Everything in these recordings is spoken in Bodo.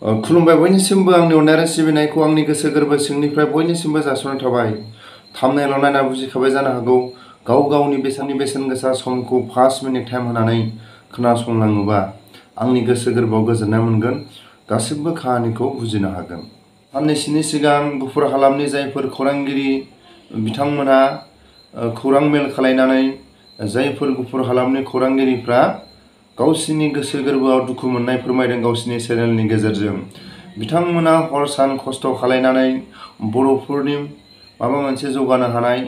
खुलुमबाय बयनिसिमबो आंनि अननाय आरो सिबिनायखौ आंनि गोसो गोरबो सिंनिफ्राय बयनिसिमबो जासिहरनाय थाबाय। थांबनेलाव नायना बुजिखाबाय जानो हागौ गाव गावनि बेसेन गोसा समखौ 5 मिनिट टाइम होनानै खोनासंलाङोबा आंनि गोसो गोरबोआव गोजोननाय मोनगोन, गासिबो खाहानिखौ बुजिनो हागोन। साननैसोनि सिगां गुफुर हालामनि जायफोर खौरांगिरि बिथांमोना खौरां मेल खालायनानै जायफोर गुफुर हालामनि खौरांगिरिफ्रा गावसिनि गोसो गोरबोआव दुखु मोननाय फोरमायदों गावसिनि चेनेलनि गेजेरजों। बिथांमोना हर सान खस्थ' खालायनानै बर'फोरनि माबा मोनसे जौगानो हानाय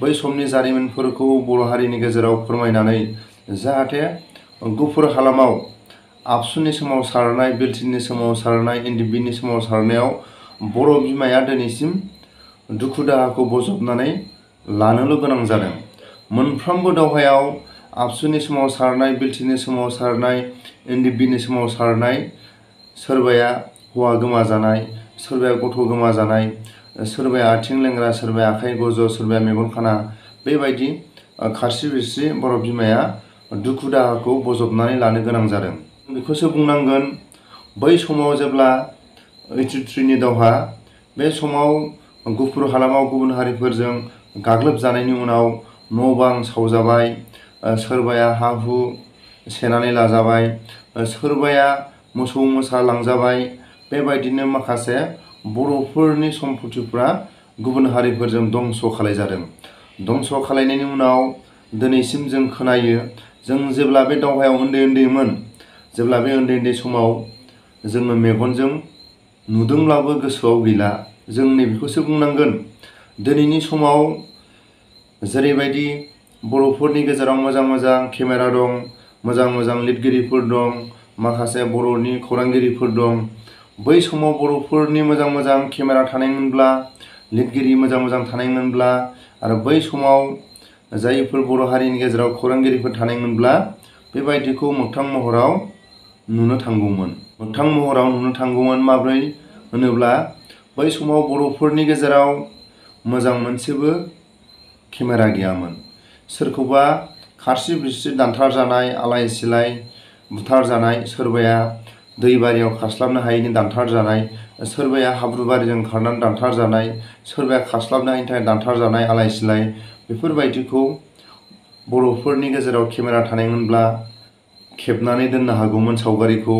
बै समनि जारिमिनफोरखौ बर' हारिनि गेजेराव फोरमायनानै जाहाथे गुफुर हालामाव आबसुनि सोमावसारनाय, बिलटिनि सोमावसारनाय, एनडिबिनि सोमावसारनायाव बर' बिमाया दिनैसिम दुखु दाहाखौ बजबनानै लानोल' गोनां जादों। मोनफ्रोमबो दावहायाव आबसुनि सोमावसारनाय, बिलटिनि सोमावसारनाय, एनडिबिनि सोमावसारनाय, सोरबाया हौवा गोमाजानाय, सोरबाया गथ' गोमाजानाय, सोरबाया आथिं लेंग्रा, सोरबाया आखाइ गज', सोरबाया मेगन खाना, बेबायदि खारसि बिरसि बर' बिमाया दुखु दाहाखौ बजबनानै लानो गोनां जादों। बेखौसो बुंनांगोन, बै समाव जेब्ला 83नि दावहा, बे समाव गुफुर हालामाव गुबुन हारिफोरजों गाग्लोबजानायनि उनाव न' बां सावजाबाय, सोरबाया हा हु सेनानै लाजाबाय, सोरबाया मोसौ मोसा लांजाबाय, बेबायदिनो माखासे बर'फोरनि सम्पथिफ्रा गुबुन हारिफोरजों दंस' खालायजादों। दंस' खालायनायनि उनाव दिनैसिम जों खोनायो, जों जेब्ला बे दावहायाव उन्दैमोन, जेब्ला बे उन्दै समाव जोङो मेगनजों नुदोंब्लाबो गोसोआव गैला। जों नैबेखौसो बुंनांगोन, दिनैनि समाव जेरैबायदि बर'फोरनि गेजेराव मोजां केमेरा दं, मोजां लिरगिरिफोर दं, माखासे बर'नि खौरांगिरिफोर दं, बै समाव बर'फोरनि मोजां केमेरा थानायमोनब्ला, लिरगिरि मोजां थानायमोनब्ला, आरो बै समाव जायफोर बर' हारिनि गेजेराव खौरांगिरिफोर थानायमोनब्ला बेबायदिखौ मोगथां महराव नुनो थांगौमोन। मोगथां महराव नुनो थांगौमोन माब्रै होनोब्ला, बै समाव बर'फोरनि गेजेराव मोजां मोनसेबो केमेरा गैयामोन। सोरखौबा खारसि बिरसि दानथार जानाय, आलाय सिलाय बुथार जानाय, सोरबाया दैबारियाव खारस्लाबनो हायैनि दानथार जानाय, सोरबाया हाब्रुबारिजों खारनानै दानथार जानाय, सोरबाया खारस्लाबनो हायैनि थाखाय दानथार जानाय, आलाय सिलाय, बेफोरबायदिखौ बर'फोरनि गेजेराव केमेरा थानायमोनब्ला खेबनानै दोननो हागौमोन, सावगारिखौ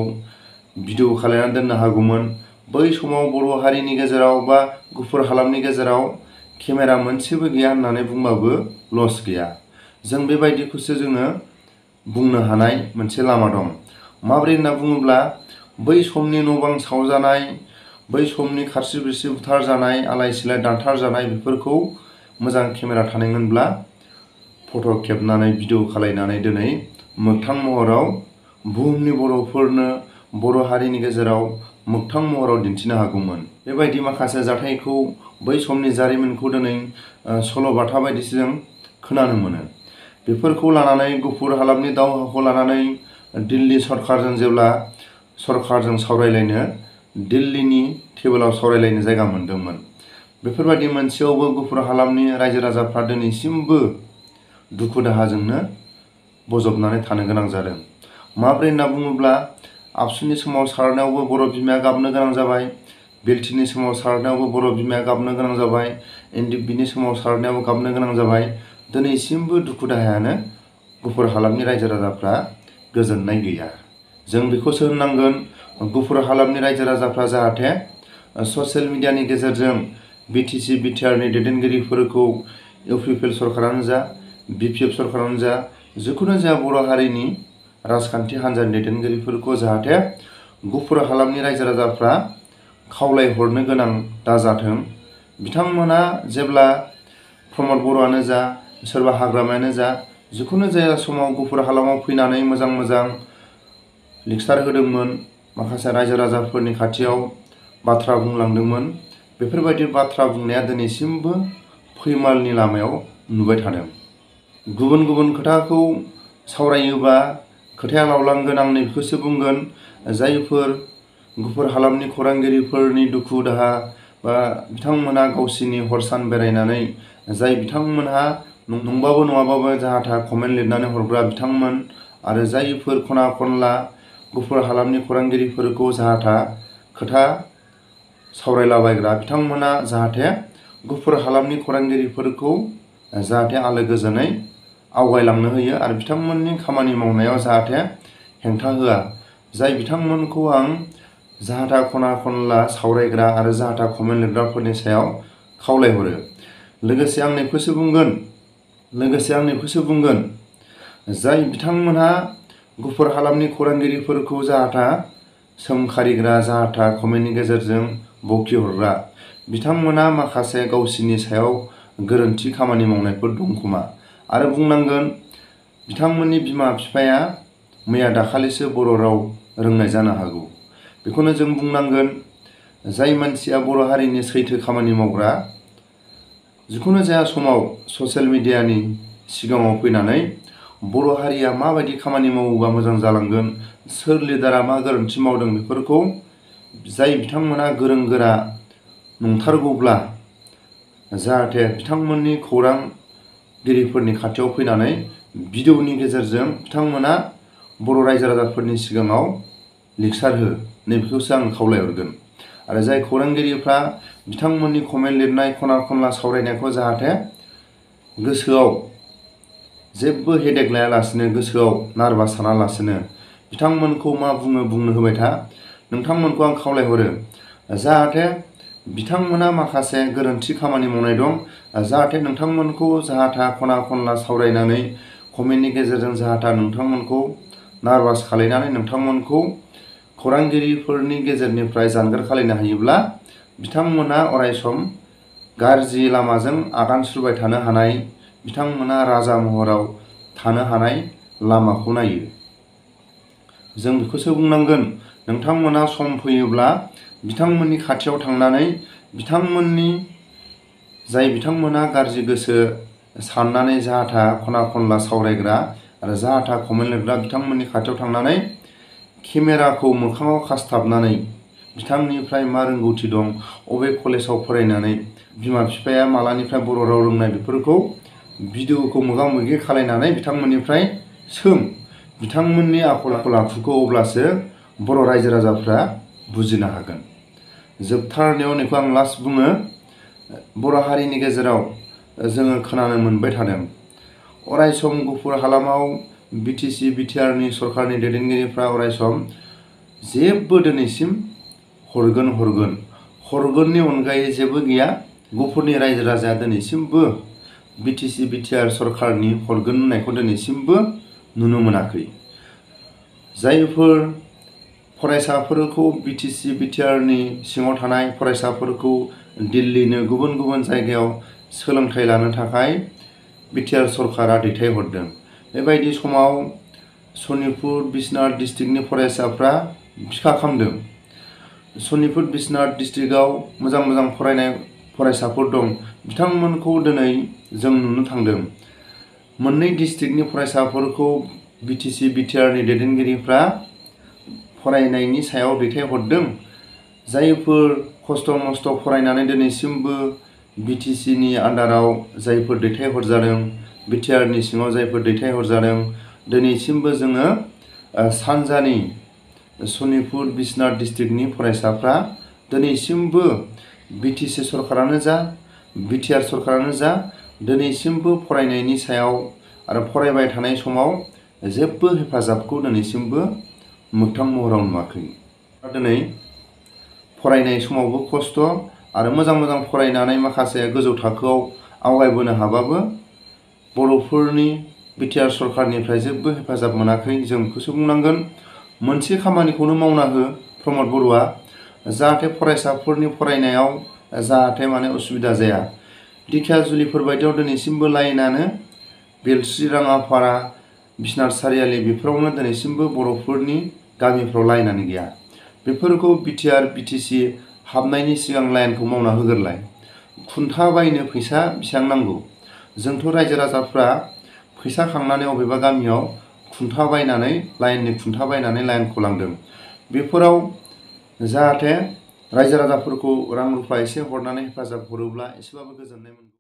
भिडिअ खालामनानै दोननो हागौमोन। बै समाव बर' हारिनि गेजेराव बा गुफुर हालामनि गेजेराव केमेरा मोनसेबो गैया होननानै बुंबाबो लस गैया। जों बेबायदिखौसो जोङो बुंनो हानाय मोनसे लामा दं। माब्रै होनना बुङोब्ला, बै समनि न' बां सावजानाय, बै समनि खारसि बिरसि बुथार जानाय, आलाय सिलाय दानथार जानाय, बेफोरखौ मोजां केमेरा थानायमोनब्ला फट' खेबनानै भिडिअ खालायनानै दिनै मोगथां महराव बुहुमनि बर'फोरनो, बर' हारिनि गेजेराव मोगथां महराव दिन्थिनो हागौमोन। बेबायदि माखासे जाथायखौ, बै समनि जारिमिनखौ दिनै सल'बाथा बायदिसो जों खोनानो मोनो। बेफोरखौ लानानै गुफुर हालामनि दावहाखौ लानानै दिल्ली सरकारजों जेब्ला सरकारजों सावरायलायनो दिल्लीनि टेबोलाव सावरायलायनो जायगा मोनदोंमोन, बेफोरबायदि मोनसेयावबो गुफुर हालामनि रायजो राजाफ्रा दिनैसिमबो दुखु दाहाजोंनो बजबनानै थानो गोनां जादों। माब्रै होनना बुङोब्ला, आबसुनि सोमावसारनायावबो बर' बिमाया गाबनो गोनां जाबाय, बिलटिनि सोमावसारनायावबो बर' बिमाया गाबनो गोनां जाबाय, एनडिबिनि सोमावसारनायावबो गाबनो गोनां जाबाय। दिनैसिमबो दुखु दाहायानो गुफुर हालामनि रायजो राजाफ्रा गोजोननाय गैया। जों बेखौसो होननांगोन, गुफुर हालामनि रायजो राजाफ्रा जाहाथे ससियेल मिडियानि गेजेरजों बिटिसि बिटिआरनि दैदेनगिरिफोरखौ इउपिपिएल सरकारानो जा, बिपिएफ सरकारानो जा, जिखुनु जाया बर' हारिनि राजखान्थि हान्जानि दैदेनगिरिफोरखौ जाहाथे गुफुर हालामनि रायजो राजाफ्रा खावलायहरनो गोनां दाजाथों। बिथांमोना जेब्ला प्रमद बर'आनो जा, सोरबा हाग्रामायानो जा, जिखुनु जाया समाव गुफुर हालामाव फैनानै मोजां लेक्सार होदोंमोन, माखासे रायजो राजाफोरनि खाथियाव बाथ्रा बुंलांदोंमोन, बेफोरबायदि बाथ्रा बुंनाया दिनैसिमबो फैमालनि लामायाव नुबाय थादों। गुबुन खोथाखौ सावरायोबा खोथाया लावलांगोन। आं नैबेखौसो बुंगोन, जायफोर गुफुर हालामनि खौरांगिरिफोरनि दुखु दाहा बा बिथांमोना गावसिनि हर सान बेरायनानै, जाय बिथांमोनहा नंबाबो नङाबाबो जाहा थाहा कमेन्ट लिरनानै हरग्रा बिथांमोन, आरो जायफोर खना खनला गुफुर हालामनि खौरांगिरिफोरखौ जाहा थाहा खोथा सावरायलाबायग्रा बिथांमोना जाहाथे गुफुर हालामनि खौरांगिरिफोरखौ जाहाथे आलो गोजोनै आवगायलांनो होयो आरो बिथांमोननि खामानि मावनायाव जाहाथे हेंथा होआ। जाय बिथांमोनखौ आं जाहाथा खना खनला सावरायग्रा आरो जाहाथा कमेन्ट लिरग्राफोरनि सायाव खावलायहरो। लोगोसे आं नैखौसो बुंगोन जाय बिथांमोनहा गुफुर हालामनि खौरांगिरिफोरखौ जाहाथा सोंखारिग्रा जाहाथा कमेन्टनि गेजेरजों बखिहरग्रा बिथांमोना माखासे गावसिनि सायाव गोरोन्थि खामानि मावनायफोर दं खोमा। आरो बुंनांगोन बिथांमोननि बिमा बिफाया मैया दाखालिसो बर' राव रोंनाय जानो हागौ। बेखौनो जों बुंनांगोन जाय मानसिया बर' हारिनि सैथो खामानि मावग्रा जिखुनु जाया समाव ससियेल मिडियानि सिगाङाव फैनानै बर' हारिया माबायदि खामानि मावोबा मोजां जालांगोन, सोर लिडारा मा गोरोन्थि मावदों बेफोरखौ जाय बिथांमोना गोरों गोरा नंथारगौब्ला जाहाथे बिथांमोननि खौरांगिरिफोरनि खाथियाव फैनानै भिडिअनि गेजेरजों बिथांमोना बर' रायजो राजाफोरनि सिगाङाव लिरसारहो नैबेखौसो आं खावलायहरगोन। आरो जाय खौरांगिरिफ्रा बिथांमोननि कमेन्ट लिरनाय खना खनला सावरायनायखौ जाहाथे गोसोआव जेबो हेडेक लायालासिनो गोसोआव नारभास सानालासिनो बिथांमोनखौ मा बुंनो होबाय था। नोंथांमोनखौ आं खावलायहरो जाहाथे बिथांमोना माखासे गोरोन्थि खामानि मावनाय दं। जाहाथे नोंथांमोनखौ जाहाथा खना खनला सावरायनानै कमेन्टनि गेजेरजों जाहाथा नोंथांमोनखौ नारभास खालायनानै नोंथांमोनखौ खौरांगिरिफोरनि गेजेरनिफ्राय जानगार खालायनो हायोब्ला बिथांमोना अरायसम गाज्रि लामाजों आगान सुरबाय थानो हानाय, बिथांमोना राजा महराव थानो हानाय लामाखौ नायो। जों बेखौसो बुंनांगोन नोंथांमोना सम फैयोब्ला बिथांमोननि खाथियाव थांनानै बिथांमोना गाज्रि गोसो साननानै जाहाथा खना खनला सावरायग्रा आरो जाहाथा कमेन्ट लिरग्रा बिथांमोननि खाथियाव थांनानै केमेराखौ मोखाङाव खासथाबनानै बिथांनिफ्राय मा रोंगौथि दं, अबे कलेजाव फरायनानै बिमा बिफाया मालानिफ्राय बर' राव रोंनाय बेफोरखौ भिडिअखौ मोगा मोगि खालायनानै बिथांमोननिफ्राय सों। बिथांमोननि आखल आखुखौ अब्लासो बर' रायजो राजाफ्रा बुजिनो हागोन। जोबथारनायाव नैखौ आं लास्ट बुङो, बर' हारिनि गेजेराव जोङो खोनानो मोनबाय थादों अरायसम गुफुर हालामाव BTC BTRनि सरकारनि दैदेनगिरिफ्रा अरायसम जेबो दिनैसिम हरगोननि अनगायै जेबो गैया। गुफुरनि रायजो राजाया दिनैसिमबो BTC BTR सरकारनि हरगोन होननायखौ दिनैसिमबो नुनो मोनाखै। जायफोर फरायसाफोरखौ BTC BTRनि सिङाव थानाय फरायसाफोरखौ दिल्लीनो गुबुन गुबुन जायगायाव सोलोंथाइ लानो थाखाय BTR सरकारा दैथायहरदों। बेबायदि समाव सनितपुर बिश्वनाथ डिस्ट्रिक्टनि फरायसाफ्रा बिखा खामदों। सनितपुर बिश्वनाथ डिस्ट्रिक्टआव मोजां फरायनाय फरायसाफोर दं, बिथांमोनखौ दिनै जों नुनो थांदों। मोननै डिस्ट्रिक्टनि फरायसाफोरखौ BTC BTRनि दैदेनगिरिफ्रा फरायनायनि सायाव दैथायहरदों। जायफोर खस्थ' मस्थ' फरायनानै दिनैसिमबो BTCनि आन्डाराव जायफोर दैथायहरजादों, BTRनि सिङाव जायफोर दैथायहरजादों, दिनैसिमबो जोङो सानजानि सनितपुर बिश्वनाथ डिस्ट्रिक्टनि फरायसाफ्रा दिनैसिमबो BTC सरकारानो जा BTR सरकारानो जा दिनैसिमबो फरायनायनि सायाव आरो फरायबाय थानाय समाव जेबो हेफाजाबखौ दिनैसिमबो मोगथां महराव नुवाखै। दिनै फरायनाय समावबो खस्थ' आरो मोजां फरायनानै माखासे गोजौ थाखोआव आवगायबोनो हाबाबो बर'फोरनि BTR सरकारनिफ्राय जेबो हेफाजाब मोनाखै। जों बेखौसो बुंनांगोन मोनसे खामानिखौनो मावना हो प्रमद बर'आ, जाहाथे फरायसाफोरनि फरायनायाव जाहाथे उसुबिदा जाया। दिखियाजुलिफोर बायदियाव दिनैसिमबो लाइनानो बेलस्रि राङापारा बिश्वनाथ सारियालि बेफोरावनो दिनैसिमबो बर'फोरनि गामिफ्राव लाइनानो गैया। बेफोरखौ BTR BTC हाबनायनि सिगां लाइनखौ मावना होग्रोलाय। खुन्था बायनो फैसा बेसेबां नांगौ? जोंथ' रायजो राजाफ्रा फैसा खांनानै अबेबा गामियाव खुन्था बायनानै लाइननि खुन्था बायनानै लाइनखौ लांदों। बेफोराव जाहाथे रायजो राजाफोरखौ रां रुफा एसे हरनानै हेफाजाब हरोब्ला एसेबाबो गोजोननाय मोनगौ।